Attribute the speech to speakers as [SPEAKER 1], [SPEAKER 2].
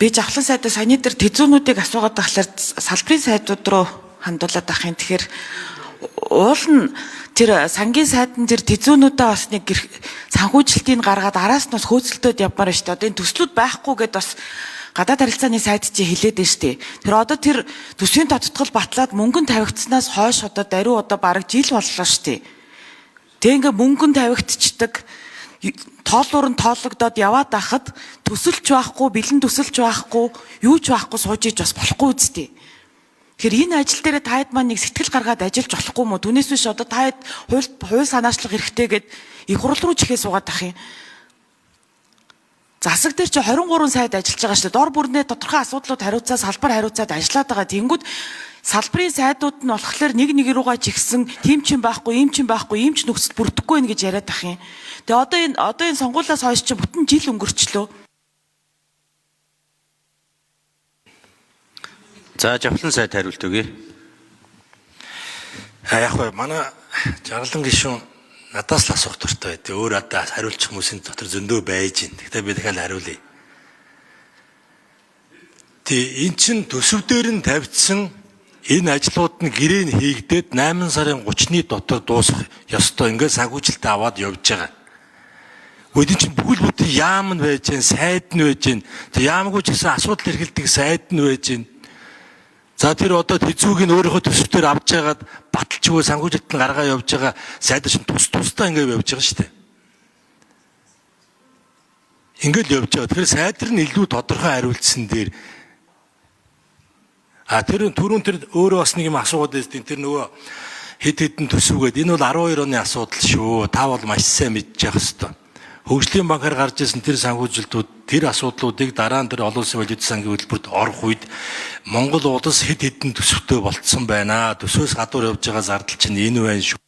[SPEAKER 1] Би Жавхлан сайдаа саяны дээр тэзүүнүүдийг асуугаад байхлаар салбарын сайдууд руу хандуулаад ах юм. Тэгэхээр уул нь тэр сангийн сайд нь тэр тэзүүнүүдээ бас нэг санхүүжилтийг гаргаад араас нь бас хөөцөлтөд явмаар байна шүү дээ. Одоо энэ төслүүд байхгүй гэдээ бас гадаад харилцааны сайд чи хэлээд байна шүү дээ. Тэр одоо тэр төсвийн тодтгол батлаад мөнгөн тавигдсанаас хойш одоо даруй одоо бараг жил боллоо шүү дээ. Тэг ингээ мөнгөн тавигдчихдаг, тоолуур нь тоологдоод яваад байхад төсөлч байхгүй, бэлэн төсөлч байхгүй, юу ч байхгүй сууж иж бас болохгүй үсттэй. Тэгэхээр энэ ажил дээр таад маань нэг сэтгэл гаргаад ажиллаж болохгүй мó? Түүнээс биш одоо таад хууль санаачлах хэрэгтэй гэд их хурал руу чихээ суугаад ах юм. Засаг дээр чи 23 сайд ажиллаж байгаа шүү дээ. Дор бүрнээ тодорхой асуудлууд хариуцаа, салбар хариуцаад ажиллаад байгаа. Тэнгүүд салбарын сайдууд нь болохоор нэг нэг рүүгээ чигсэн, тийм ч юм байхгүй, ийм ч юм байхгүй, ийм ч нөхцөл бүрдэхгүй байх гэж яриад ах юм. Тэгээ одоо энэ сонгуулиас хойш чи бүтэн жил өнгөрчлөө.
[SPEAKER 2] За, Жавхлан сайд хариулт өгье.
[SPEAKER 3] А яг бай, манай жаргалан гишүүн надаас л асуух дуртай байд. Өөр одоо хариулчих хүмүүсийн дотор зөндөө байж гин. Гэхдээ би дахиад хариулъя. Тий, эн чин төсөв дээр нь тавьдсан энэ ажлууд нь гэрээ нь хийгдээд 8 сарын 30-ны дотор дуусах ёстой. Ингээд санхүүжилтээ аваад явж байгаа. Гэхдээ эн чинь бүхэл бүтэн яам нь байж гин, сайд нь байж гин. Тэг яамгүй ч гэсэн асуудал эргэлдэг сайд нь байж гин. За, тэр одоо тэзүүг нь өөрийнхөө төсөв дээр авч яагаад баталчгүй санхүүжилт нь гаргаа явж байгаа сайд чинь тус тусдаа ингээд явж байгаа шүү дээ. Ингээд л явж байгаа. Тэгэхээр сайдар нь илүү тодорхой хариултсан дээр а тэр түрүүн тэр өөрөө бас нэг юм асуугаад байсан. Тэр нөгөө хэд хэдэн төсвгээд энэ бол 12 оны асуудал шүү. Та бол маш сайн мэдчих хэвээр. Хөгжлийн банкар гарч ирсэн тэр санхүүжилтүүд, тэр асуудлуудыг дараа нь тэр олон улсын валют сангийн хөтөлбөрт орох үед Монгол улс хэд хэдэн төсөвтэй болцсон байна. Төсвөөс гадуур явж байгаа зардал чинь энэ байна шүү.